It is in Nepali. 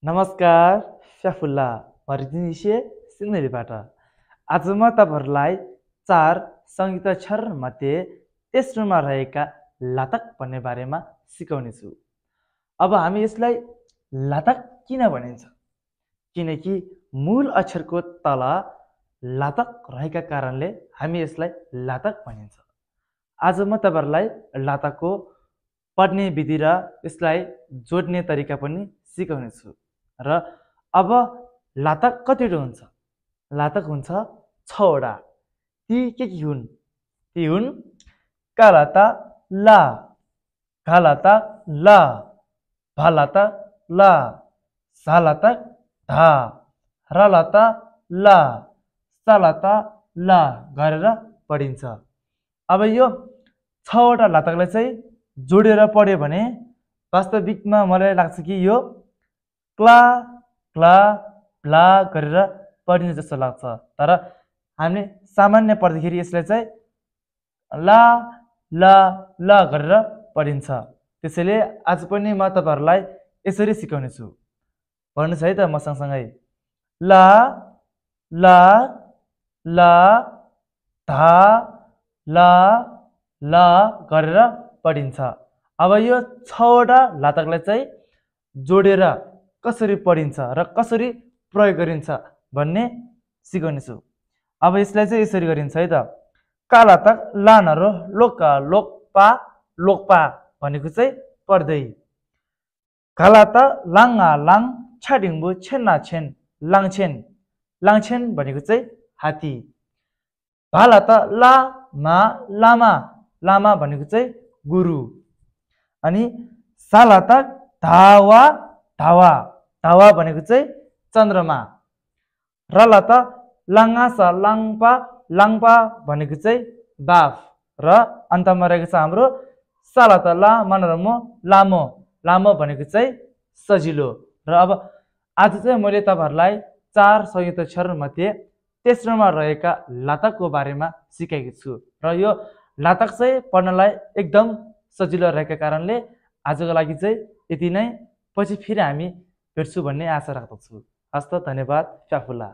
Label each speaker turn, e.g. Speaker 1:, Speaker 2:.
Speaker 1: नमस्कार, फ्याफुल्ला मर्जिनिसे सिन्धुलीबाट। आज म तपाईहरुलाई चार संयुक्ताक्षर मध्ये तेस्रोमा रहेका लातक भन्ने बारेमा सिकाउने छु। अब हामी यसलाई लातक किन भनिन्छ? किनकि मूल अक्षरको तल लातक रहेका कारणले हामी यसलाई लातक भनिन्छ। आज म तपाईहरुलाई लातकको पढ्ने विधि र यसलाई जोड्ने तरिका पनि सिकाउने छु। र अब लातक कतिवटा हुन्छ? लातक हुन्छ 6 वटा। ती के हुन्? ती हुन् कालाता ला, घालाता ला, भालाता ला, सालाता धा, रालाता ला, सालाता ला गरेर पढिन्छ। अब यो 6 वटा लातकलाई चाहिँ जोडेर पढ्यो भने वास्तविकमा मलाई लाग्छ कि यो क्ला क्ला प्ला गरेर पढिने जस्तो लाग्छ। तर हामीले सामान्य पढ्दाखेरि यसलाई चाहिँ ला ला ला गरेर पढिन्छ। त्यसैले आज पनि म तपाईहरुलाई यसरी सिकाउने छु। भन्नुस् है त म सँगसँगै। ला ला ला धा ला ला गरेर पढिन्छ। अब यो 6 वटा लातकलाई चाहिँ जोडेर कसरी पढिन्छ र कसरी प्रयोग गरिन्छ भन्ने सिकाउने छु। अब यसलाई चाहिँ यसरी गरिन्छ है त। कालातक लानरो लोका लोकपा लोकपा भनेको चाहिँ पढ्दै। घालाता लाङा लाङ छाडिङबु छेन्ना छेन लाङछेन लाङछेन भनेको चाहिँ हात्ती। भालाता ला मा लामा लामा भनेको चाहिँ गुरु। अनि सालाता धावा धावा धावा भनेको चाहिँ चन्द्रमा। रलाता लाङासा लाङपा लाङपा भनेको चाहिँ बाफ। र अन्तमा रहेको छ हाम्रो सालाता ला मनरमो लामो लामो भनेको चाहिँ सजिलो। र अब आज चाहिँ मैले तपाईहरुलाई 4 संयुक्त अक्षर मध्ये तेस्रोमा रहेका लातकको बारेमा सिकाएको छु। र यो लातक चाहिँ पढ्नलाई एकदम सजिलो रहेका कारणले आजको लागि चाहिँ यति नै। पछि फेरि हामी भेट्छु भन्ने आशा राख्दछु। हस्त धन्यवाद फ्याफुल्ला।